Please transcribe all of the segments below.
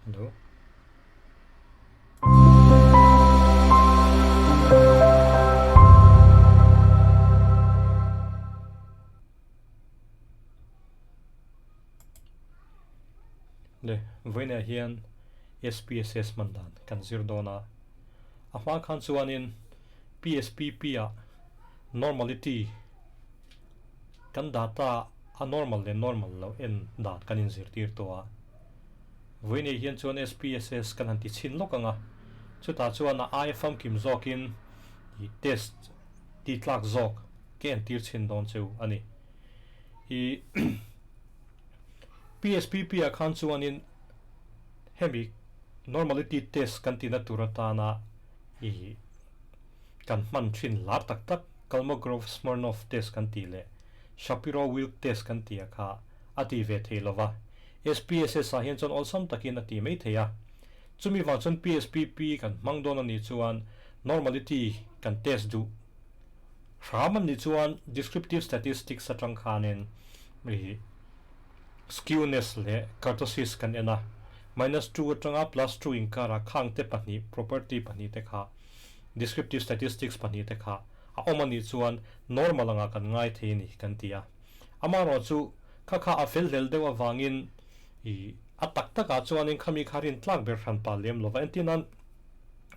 Hello. Le vawiinah hian SPSS hman dan kan zir dawn a, a hma khan chuanin PSPP ah normality kan data a normal leh normal loh en dan kan inzirtir tawh a. Vawiinah hian chuan SPSS kan han ti chhin lawk ang a, chutah chuan a aia famkim zawkin i test ti tlak zawk ka entir chhin dawn cheu a ni. I PSPP ah khan chuanin hemi normality test kan tihna tur atana i kan hman thin lar tak tak Kolmogorov-Smirnov test kan tih leh Shapiro-Wilk test kan tih ah kha a ti ve thei lo va, SPSS ah hian chuan awlsam takin a ti mai thei a. Chumi vang chuan PSPP kan hmang dawn a nih chuan normality kan test duh hram a nih chuan descriptive statistics atang khanin ih skewness leh kurtosis kan en a, minus 2 atanga plus 2 inkarah khangte pahnih property pahnih te kha descriptive statistics pahnih te kha a awm a nih chuan normal anga kan ngai thei a ni kan ti a. Amaherawh chu kha kha a fel hlel deuh avangin i a tak takah chuanin khami kha rin tlak ber hran pah lem lova. Entir nan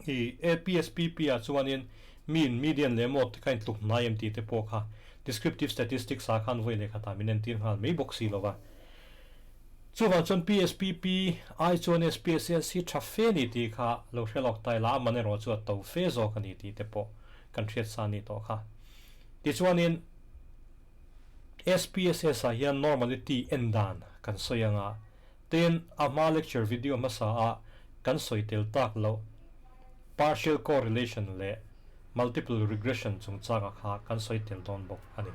i APSPP ah chuanin mean, median leh mode te kha intluk hnai em tih te pawh kha descriptive statistics ah khan vawi leh khatah min entir nghal mai bawk si lova. Chuvang chuan PSPP ai chuan SPSS hi tha fe ni tih kha lo hre lawk ta ila, aman erawh chu a to fe zawk a ni tih te pawh kan hriat sa a ni tawh kha. Tichuanin SPSS ah hian normality en dan kan sawi ang a, tin a hma lecture video hmasa ah kan sawi tel tak loh partial correlation leh multiple regression chungchang ah kha kan sawi tel dawn bawk a ni.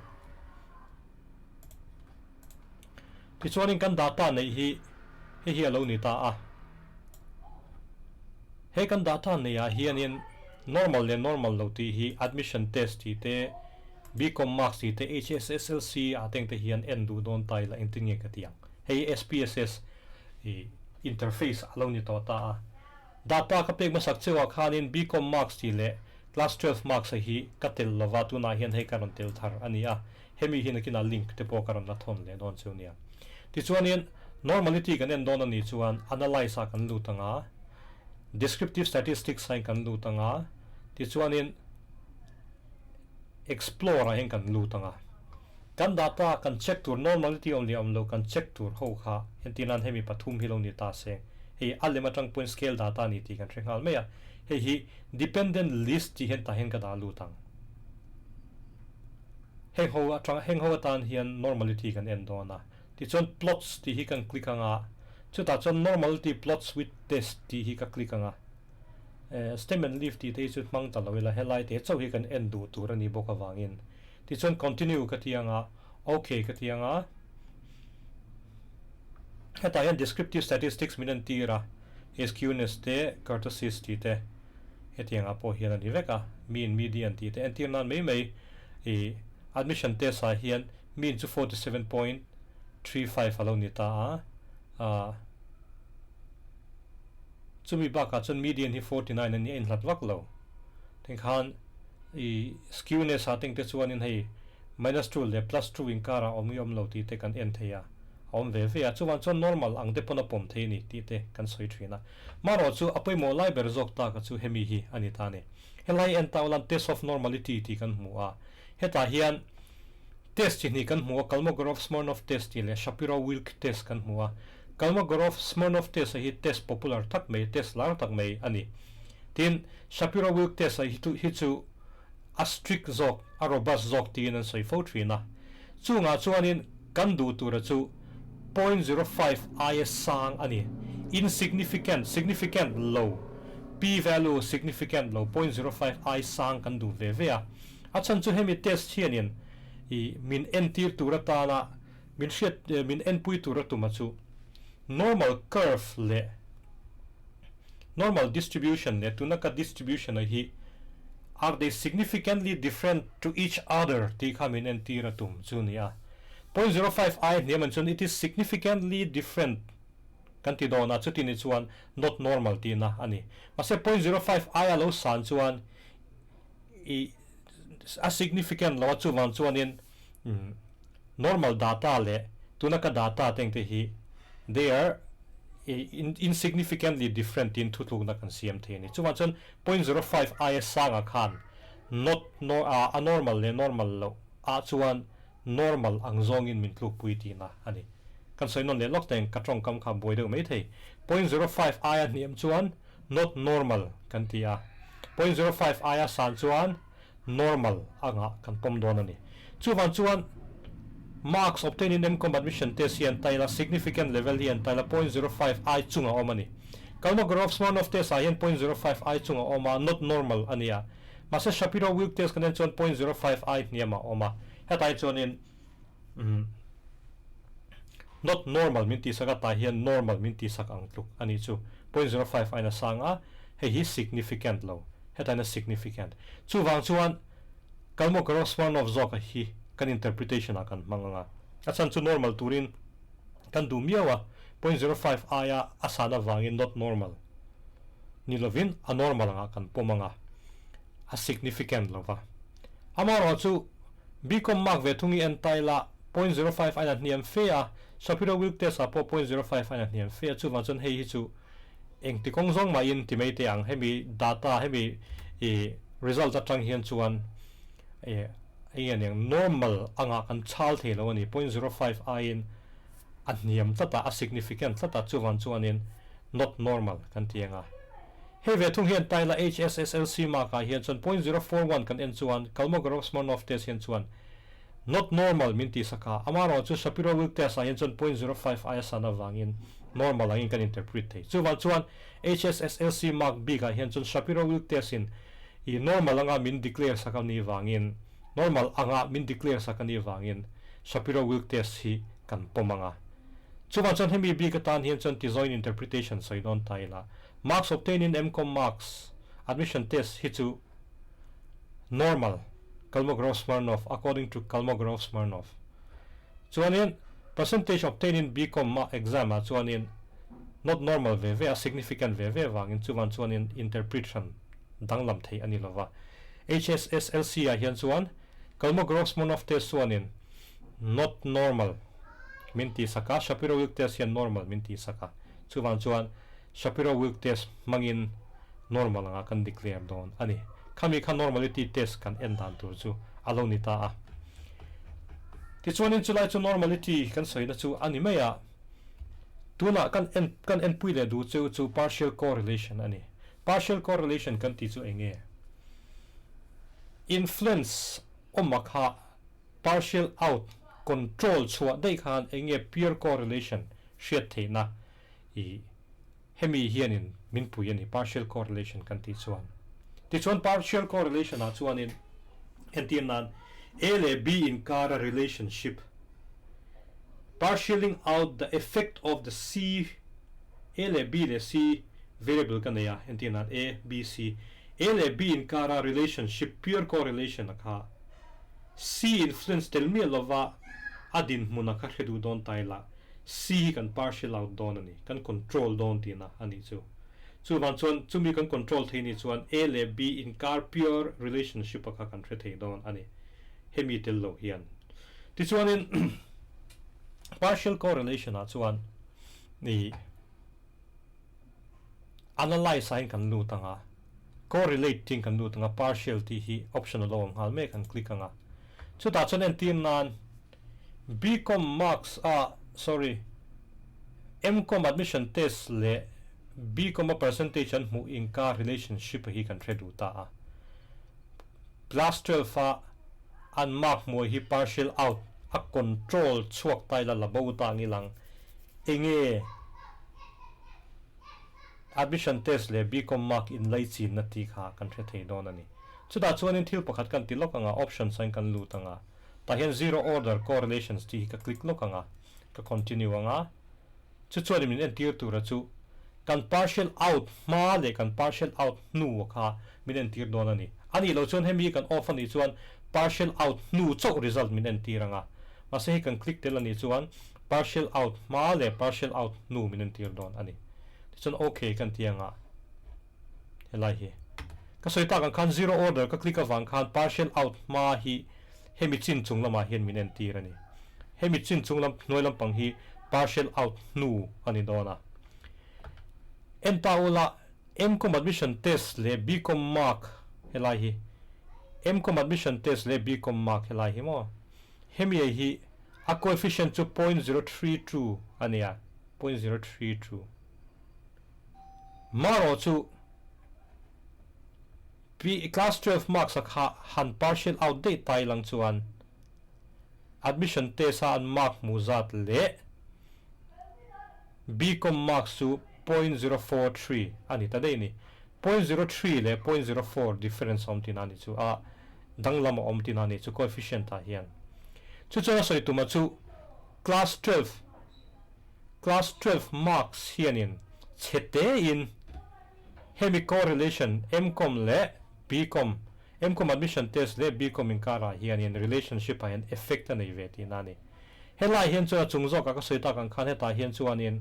Tichuanin kan data neih hi hei hi a lo ni ta a, he kan data neih ah hianin normal leh normal lo tih hi admission test tih te, BCom marks tih te, HSSLC ah teng te hian en duh dawn ta ila engtin nge ka ti ang. Hei SPSS i interface a lo ni tawh ta a. Data ka pek hmasak cheuh ah khanin BCom marks tih leh class 12 marks a hi ka tel lova tunah hian hei ka rawn tel thar a ni a. Hemi hi nakinah link te pawh ka rawn la thawn leh dawn chu nia. Tichuanin normality kan en dawn a nih chuan analyse ah kan lut ang a, descriptive statistics ah in kan lut ang a, tichuanin explore ah hian kan lut ang a. Kan data kan check tur normality awm leh awm lo kan check tur ho kha entir nan hemi pathum hi lo ni ta se, hei a lem atang pawhin scale data a ni tih kan hre nghal mai a, hei hi dependent list tih hian tah hian ka dah lut ang. Heng ho atang heng ho atan hian normality kan en dawn a, tichuan plots tih hi kan click ang a, chutah chuan normality plots with test tih hi ka click ang a, eh stem and leaf tih te hi chu hmang ta lo ila helai te chauh hi kan en duh tur a ni bawk avangin tichuan continue ka ti ang a, ok ka ti ang a, hetah hian descriptive statistics min entir a, skewness te kurtosis tih te. Hetiang ah pawh hian a ni vek a, mean, median tih te entir nan mai mai i admission test ah hian mean chu 47.35 a lo ni ta a, ah chumi bakah chuan median hi 49 a ni a inhlat vak lo. Tinkhan i skewness ah tengte chuanin hei minus 2 leh plus 2 inkarah awm nge awm lo tih te kan en thei a, a awm ve ve a, chuvang chuan normal ang te pawn a pawm thei a ni tih te kan sawi thin a. Marawh chu a pawimawh lai ber zawk taka chu hemi hi a ni ta a ni. Helai en tau lan test of normality tih kan hmu a, hetah hian test chi hnih kan hmu a, Kolmogorov-Smirnov test tih leh Shapiro-Wilk test kan hmu a. Kolmogorov-Smirnov test a hi test popular tak mai, test lar tak mai a ni. Tin, Shapiro-Wilk test a hi hi chu a strict zawk, a robust zawk tiin an sawi fo thin a. Chungah chuanin kan duh tura chu 0.05 aia sang a ni. Insignificant, significant lo, p-value significant lo, 0.05 ai sang kan duh ve ve a. A chhan chu hemi test hianin i min entir tur atana min hriat min enpui tur a tuma chu normal curve leh normal distribution leh tuna ka distribution a hi are they significantly different to each other tih kha min entir a tum chu ni a. 0.05 ai hniam an chuan it is significantly different. kan ti dawn a, chuti ni chuan not normal tihna a ni. Mahse 0.05 aia lo san chuan i a significant lo a, chuvang chuanin normal data leh tuna ka data te engte hi they are insignificantly different tiin thutlukna kan siam thei a ni. Chuvang chuan 0.05 aia sangah khan not a normal leh normal loh ah chuan normal ang zawngin min tlukpui tihna a ni. Kan sawi nawn leh lawk teng ka tawngkam kha buai deuh mai thei. 0.05 aia hniam chuan not normal kan ti a, 0.05 aia san chuan normal anga kan pawm dawn a ni. Chuvang chuan marks obtained in MCom admission test hi an tail a, significant level hi an tail a, 0.05 ai chung a awm a ni. Kolmogorov-Smirnov test ah hian 0.05 ai chung a awm a, not normal a ni a. Mahse Shapiro-Wilk test kan en chuan 0.05 ai hniam a awm a, hetlai chuanin not normal min tihsak a, tah hian normal min tihsak ang tluk a nih chu. 0.05 aiin a sang a, hei hi significant lo, hetlaiin a significant. Chuvang chuan Kolmogorov-Smirnov zawka hi kan interpretation ah kan hmang ang a, a chhan chu normal turin kan duh miau a, 0.05 aia a san avangin not normal ni lovin a normal angah kan pawm ang a, a significant lo va. Amaherawhchu chu BCom mark ve thung i en ta ila 0.05 ain a hniam fe a, Shapiro-Wilk test ah pawh 0.05 ain a hniam fe a, chuvang chuan hei hi chu engti kawng zawng mahin ti mai teh ang, hemi data hemi i result atang hian chuan eng nge niang normal angah kan chhal thei lo a ni, 0.05 aiin a hniam tlat a, a significant tlat a, chuvang chuanin not normal kan ti ang a. Hei ve thung hian Tyla HSSLC mark ah hian chuan 0.041 kan en chuan Kolmogorov-Smirnov test hian chuan not normal min tih sak a, amaherawhchu chu Shapiro-Wilk test ah hian chuan 0.05 aia san avangin normal angin kan interpret thei. Chuvang chuan HSSLC mark bik ah hian chuan Shapiro-Wilk test in i normal anga min declare sak a nih vangin normal anga min declare sak a nih vangin Shapiro-Wilk test hi kan pawm ang a. Chuvang chuan hemi bik atan hian chuan tizoin interpretation sawi dawn ta ila. Marks obtained in MCom marks admission test hi chu normal Kolmogorov-Smirnov according to Kolmogorov-Smirnov. Chuanin percentage obtained in BCom ma exam ah chuanin not normal ve ve a significant ve ve vangin chuvan chuanin interpret hran danglam thei a ni lova. HSSLC ah hian chuan Kolmogorov-Smirnov test chuanin not normal min tihsak a, Shapiro-Wilk test hian normal min tihsak a. Chuvang chuan Shapiro-Wilk test hmangin normal anga kan declare dawn a ni. Khami kha normality test kan en dan tur chu a lo ni ta a. Tichuanin chulai chu normality kan sawina chu a ni mai a. Tunah kan en kan enpui leh duh cheu chu partial correlation a ni. Partial correlation kan tih chu eng nge? Influence awma kha partial out control chhuah daih khan eng nge pure correlation hriat theihna i hemi hianin min pui a ni partial correlation kan tih chuan. Tichuan partial correlation ah chuanin entir nan A leh B inkara relationship partialing out the effect of the C A leh B leh C variable ka nei a entir nan A, B, C A leh B inkara relationship pure correlation a kha C influence tel miah lova a dinhmun a kha hre duh dawn ta ila C hi kan partial out dawn a ni, kan control dawn tihna a nih chu. Chuvang chuan chumi kan control thei nih chuan A leh B inkar pure relationship a kha kan hre thei dawn a ni, hemi tel lo hian. Tichuanin partial correlation ah chuan i analyse ah hian kan lut ang a, correlate tiin kan lut ang a, partial tih hi option a lo awm nghal mek an click ang a. Chutah chuan entir nan BCom marks a sorry MCom admission test leh BCom a percentage an hmuh inkar relationship hi kan hre duh ta a. Class 12 a an mark hmuai hi partial out a control chhuak ta ila la bo ta ang ilang enge admission test leh BCom mark inlai chinna tih kha kan hre thei dawn a ni. Chutah chuanin thil pakhat kan ti lawk ang a, options ah in kan lut ang a. Tah hian zero order correlations tih hi ka click lawk ang a, ka continue ang a. Chu chuanin min entir tura chu kan partial out hma leh kan partial out hnu kha min entir dawn a ni. A nih loh chuan hemi kan off a nih chuan partial out hnu chauh result min entir ang a. Mahse hei kan click tel a nih chuan partial out hma leh partial out hnu min entir dawn a ni. Tichuan ok kan ti anga helai hi ka sawi tak ang khan zero order ka click avang khan partial out hma hi hemi chin chung lamah hian min entir a ni. Hemi chin chung lam hnuai lampang hi partial out hnu a ni dawn a. En ta ula M-Com admission test leh B-Com mark helai hi M-Com admission test leh B-Com mark helai hi maw hemi hi a coefficient chu 0.032 a nia 0.032 marawh chu P class 12 marks a kha han partial out daih tai lang chuan admission test a an mark hmuh zat leh B-Com marks chu 0.043 a ni ta daih a ni. 0.03 leh 0.04 difference a awm tihna a ni chu a danglam a awm tihna a ni chu coefficient ah hian. Chu chuan a sawi tuma chu class 12 class 12 marks hianin chhe tein hemi correlation M-Com leh B-Com M-Com admission test leh B-Com inkarah hianin relationship ah hian effect a nei ve tihna a ni. Helai hian chuan a chung zawkah ka sawi tak ang khan hetah hian chuanin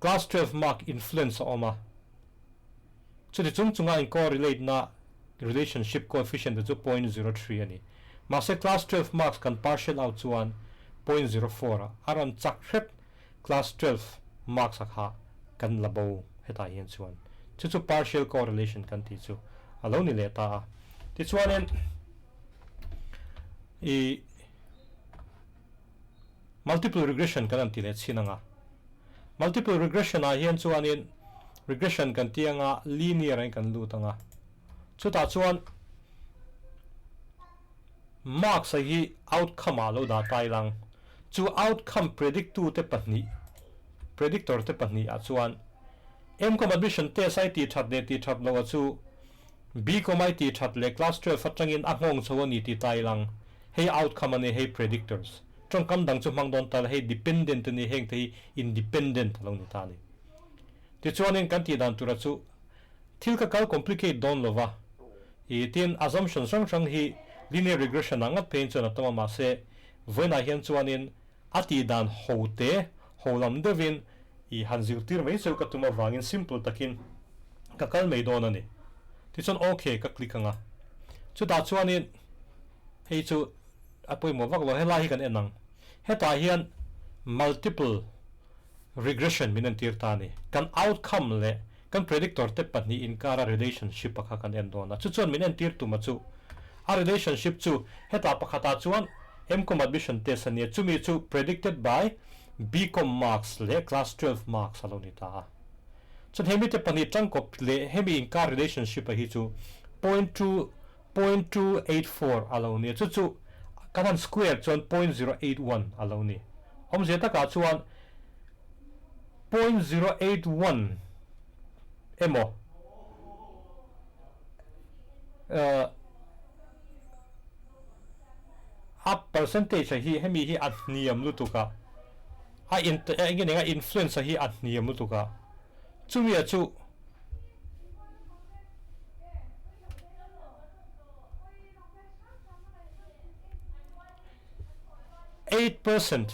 class 12 mark influence a awm a, chuti chung chunga in correlate na relationship coefficient te chu 0.03 a ni. Mahse class 12 marks kan partial out chuan 0.04 a a rawn chak hret class 12 marks a kha kan la bo hetah hian chuan chu chu partial correlation kan tih chu a lo ni leh ta a. Tichuanin I multiple regression kan han ti leh chhin anga multiple regression ah hian chuanin regression kan ti anga linear in kan lut anga chutah chuan marks a hi outcome ah lo dah ta ilang chu outcome predict tu te pahnih predictor te pahnih ah chuan mcom admission test ai tih that leh tih that loh a chu B-Com I tih that leh Class 12 atangin a nghawng chho a ni tih ta ilang. Hei outcome a ni, hei predictors. Tawngkam dang chu hmang dawn ta la, hei dependent a ni, heng te hi independent a lo ni ta a ni. Tichuanin kan tih dan tura chu thil ka kal complicate dawn lo va, i tin assumption hrang hrang hi linear regression ah ngat pheiin chuan a tam a, mahse vawiinah hian chuanin a tih dan ho te ho lam deuhin i han zirtir mai cheu ka tum avangin simple takin ka kal mai dawn a ni. Tichuan ok ka click anga chutah chuanin hei chu a pawimawh vak lo helai hi kan en ang. Hetah hian multiple regression min entir ta a ni. Kan outcome leh kan predictor te pahnih inkara relationship a kha kan en dawn a. Chu chuan min entir tuma chu a relationship chu hetah pakhatah chuan M-Com admission test a nia, chumi chu predicted by B-Com marks leh class 12 marks a lo ni ta a. Chuan hemi te pahnih tangkawp leh hemi inkar relationship a hi chu 0.2 0.284 a lo ni a, chu chu kan han square chuan 0.081 a lo ni. Awmzia takah chuan 0.081 emaw a percentage a hi hemi hi a hniam lutuk a, a in eng nge influence a hi a hniam lutuk a, chumi a chu 8%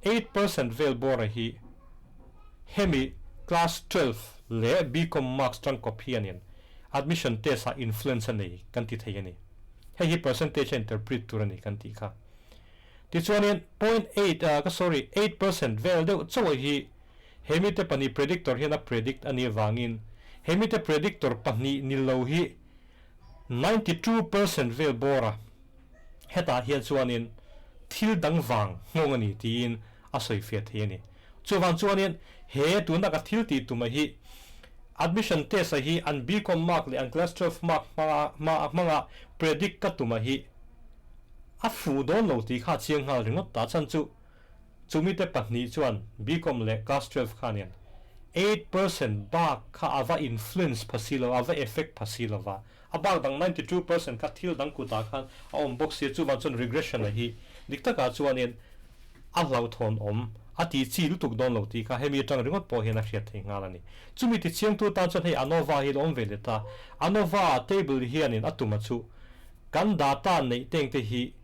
8% vel bawra hi hemi class 12 leh B-Com marks tangkawp hianin admission test ah influence a nei kan ti thei a ni. Hei hi percentage a interpret tur a ni kan tih kha. Tichuanin 0.8 ka sorry 8% vel deuh chauh hi hemi te pahnih predictor hian a predict a nih avangin hemi te predictor pahnih ni lo hi 92% vel bawr a, hetah hian chuanin thil dang vang nghawng a ni tiin a sawi fiah thei a ni. Chuvang chuanin he tuna ka thil tih tuma hi admission test a hi an B-Com mark leh an class 12 mark hmanga hmanga predict ka tuma hi a fuh dawn lo tih kha a chiang nghal ringawt ta chhan chu Chumite pahnih chuan B-Com leh Class 12 khanin 8% bak kha a va influence pha si lo, a va effect pha si lo va. A bak dang 92% kha thil dang kutah khan a awm bawk si a, chuvang chuan regression a hi dik takah chuanin a hlauhthawn awm a tih chi lutuk dawn lo tih kha hemi atang ringawt pawh hian a hriat thei nghal a ni. Chumi tichiangtu tan chuan hei ANOVA hi a lo awm ve leh ta. ANOVA table hianin a tuma chu kan data neih tengte hi.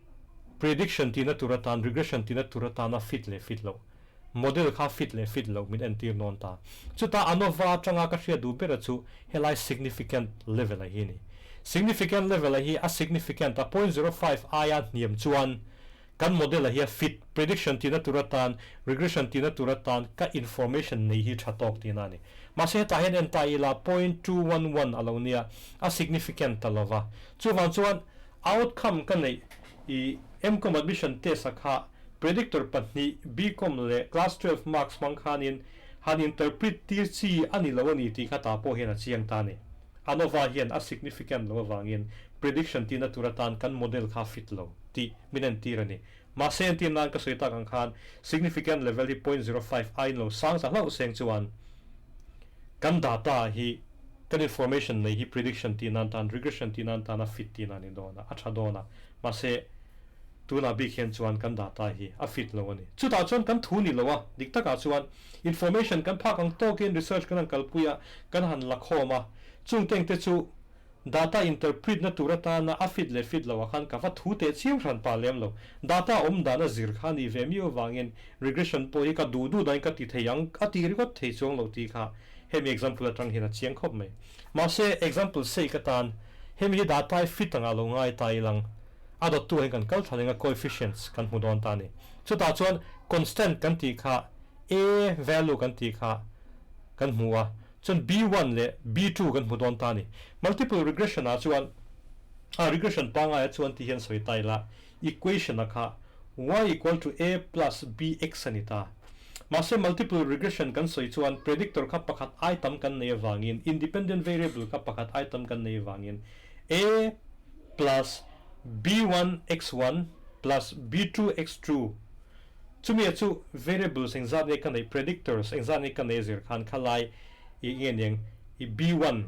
Prediction tihna tur atan, regression tihna tur atana fit leh fit loh, model kha fit leh fit loh min entir nawn ta. Chutah ANOVA atanga ka hriat duh bera chu helai significant level a hi a ni. Significant level a hi a significant a, 0.05 aia hniam chuan kan model a hi a fit, prediction tihna tur atan, regression tihna tur atan ka information nei hi tha tawk tihna a ni. Mahse hetah hian en ta ila 0.211 a lo nia, a significant ta lova. Chuvang chuan outcome ka neih i MCom admission test a kha predictor pahnih BCom leh class 12 marks hmang khanin han interpret tir chi a ni lo a ni tih kha tah pawh hian a chiang ta a ni. ANOVA hian a significant lo avangin prediction tihna tur atan kan model kha fit lo tih min entir a ni. Mahse entir nan ka sawi tak ang khan significant level hi 0.05 aiin lo sang ta hlauh seng chuan kan data hi kan information nei hi prediction tih nan tan, regression tih nan tan a fit tih nan a ni dawn a, a tha dawn a. Mahse tunah bik hian chuan kan data hi a fit lo a ni. Chutah chuan kan thu ni lo a, dik takah chuan information kan phak ang tawkin research kan han kalpui a, kan han la khawm a, chung tengte chu Data interpret na tur atana a fit leh fit lo ah khan ka va thu teh chiang hran pah lem lo. Data awm dan a zir kha ni ve miau avangin regression pawh hi ka duh duh dahin ka ti thei ang a ti ringawt thei chuang lo tih kha hemi example atang hian a chiang khawp mai. Mahse example sake atan hemi hi data hi fit anga lo ngai ta ilang a dawttu ah hian kan kal thla ding a coefficients kan hmu dawn ta a ni. Chutah chuan constant kan tih kha a value kan tih kha kan hmu a. Chuan B1 leh B2 kan hmu dawn ta a ni. Multiple regression ah chuan ah regression pangai ah chuan ti hian sawi ta ila equation a kha y equal to a plus bx a ni ta. Mahse multiple regression kan sawi chuan predictor kha pakhat ai tam kan nei avangin independent variable kha pakhat ai tam kan nei avangin a plus B1 x1 plus B2 x2 Chumi a chu variables engzat nge ka neih, predictors engzat nge ka neih zir khan khalai i nge niang i B1,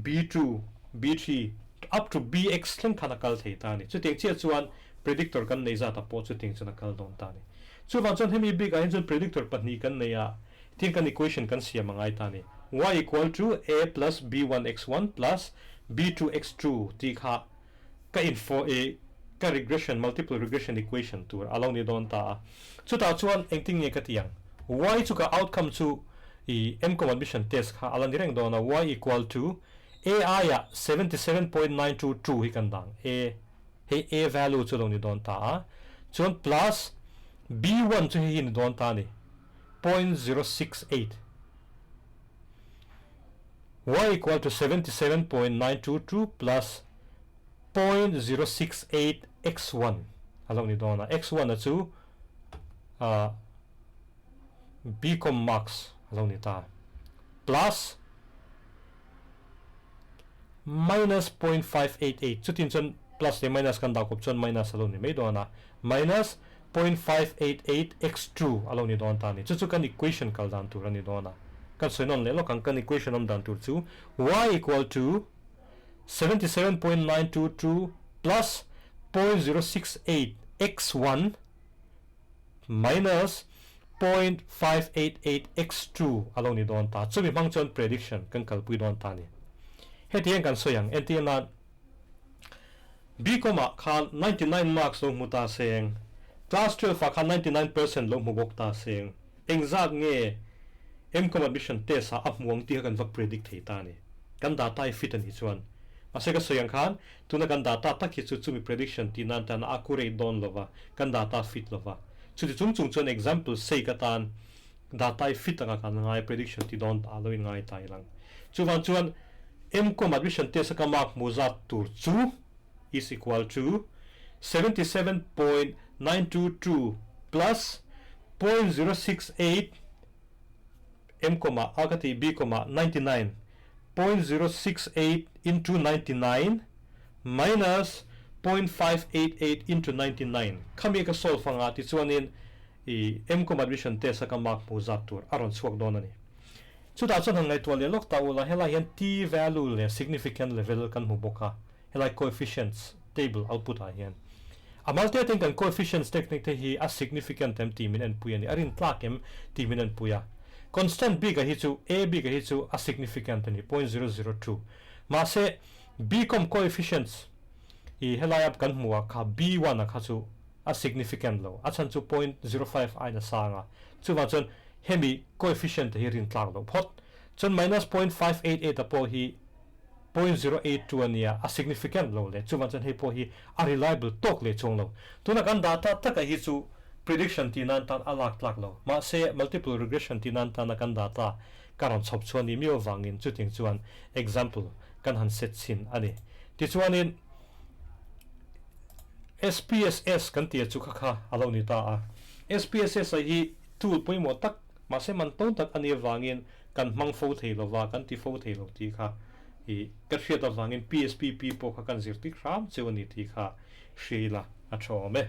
B2, B3 up to Bx thleng khan a kal thei ta a ni. Chutiang chiah chuan predictor kan neih zatah pawh chutiang chuan a kal dawn ta a ni. Chuvang chuan hemi bikah hian chuan predictor pahnih kan nei a, tin kan equation kan siam a ngai ta a ni. Y equal to A plus B1 x1 plus B2 x2 tih kha ka info i ka regression, multiple regression equation tur a lo ni dawn ta a. Chutah chuan engtin nge ka ti ang? Y chu ka outcome chu i MCom admission test kha a la ni reng dawn a, y equal to A aiah 77.922 hi kan dang A, hei A value chu a lo ni dawn ta a, chuan plus B1 chu hei hi ni dawn ta a ni, 0.068. Y equal to 77.922 plus 0.068 x1 a lo ni dawn a, x1 a chu ah BCom marks a lo ni ta plus minus 0.588 chutin chuan plus leh minus kan dah kawp chuan minus a lo ni mai dawn a, minus 0.588 x2 a lo ni dawn ta a ni. Chu chu kan equation kal dan tur a ni dawn a. Kan sawi nawn leh lawk ang, kan equation awm dan tur chu y equal to 77.922 plus 0.068 x1 minus 0.588 x2 a lo ni dawn ta. Chumi hmang chuan prediction kan kalpui dawn ta a ni. Heti hian kan sawi ang, entir nan BCom ah khan 99 marks lo hmu ta seng, Class 12 ah khan 99% lo hmu bawk ta seng, engzat nge MCom admission test ah a hmu ang tih kha kan va predict thei ta a ni. Kan data hi fit a nih chuan. Mahse ka sawi ang khan tuna kan data tak hi chu chumi prediction tih nan tan a accurate dawn lova, kan data fit lova. Chuti chung chung chuan example sake atan data hi fit anga kan ngai prediction ti dawn ta lo in ngai ta ilang. Chuvang chuan MCom admission test a ka mark hmuh zat tur chu is equal to 77.922 plus 0.068 MCom ah a ka tih BCom ah 99 0.068 into 99 minus 0.588 into 99 khami ka solve anga tichuanin I MCom admission test a ka mark hmuh zat tur a rawn chhuak dawn a ni. Chutah chuan han ngaihtuah leh lawk ta ula, helai hian T value leh significant level kan hmu bawk a, helai coefficients table output ah hian. A mal te ten kan coefficients technique te hi a significant em tih min enpui a ni, a rin tlak em tih min enpui a. Constant bik a hi chu, A bik a hi chu a significant a ni, 0.002. Mahse, BCom coefficients i helai a kan hmuh ah kha B1 a kha chu. a significant lo, a chhan chu 0.05 aiin a sang a, chuvang chuan hemi coefficient te hi rin tlak loh phawt. Chuan minus 0.588 a pawh hi 0.082 a nia, a significant lo leh chuvang chuan hei pawh hi a reliable tawk leh chuang lo. Tuna kan data taka hi chu prediction tih nan tan a lak tlak lo, mahse multiple regression tih nan tana kan data ka rawn chhawp chhuah ni miau avangin chutiang chuan example kan han set chhin a ni. Tichuanin SPSS kan tih chu kha kha a lo ni ta a. SPSS a hi tool pawimawh tak mahse man to tak a nih avangin kan hmang fo thei lo va, kan ti fo thei lo tih kha i ka hriat avangin PSPP pawh kha kan zir tik hram cheu a ni tih kha hria ila a tha awm e.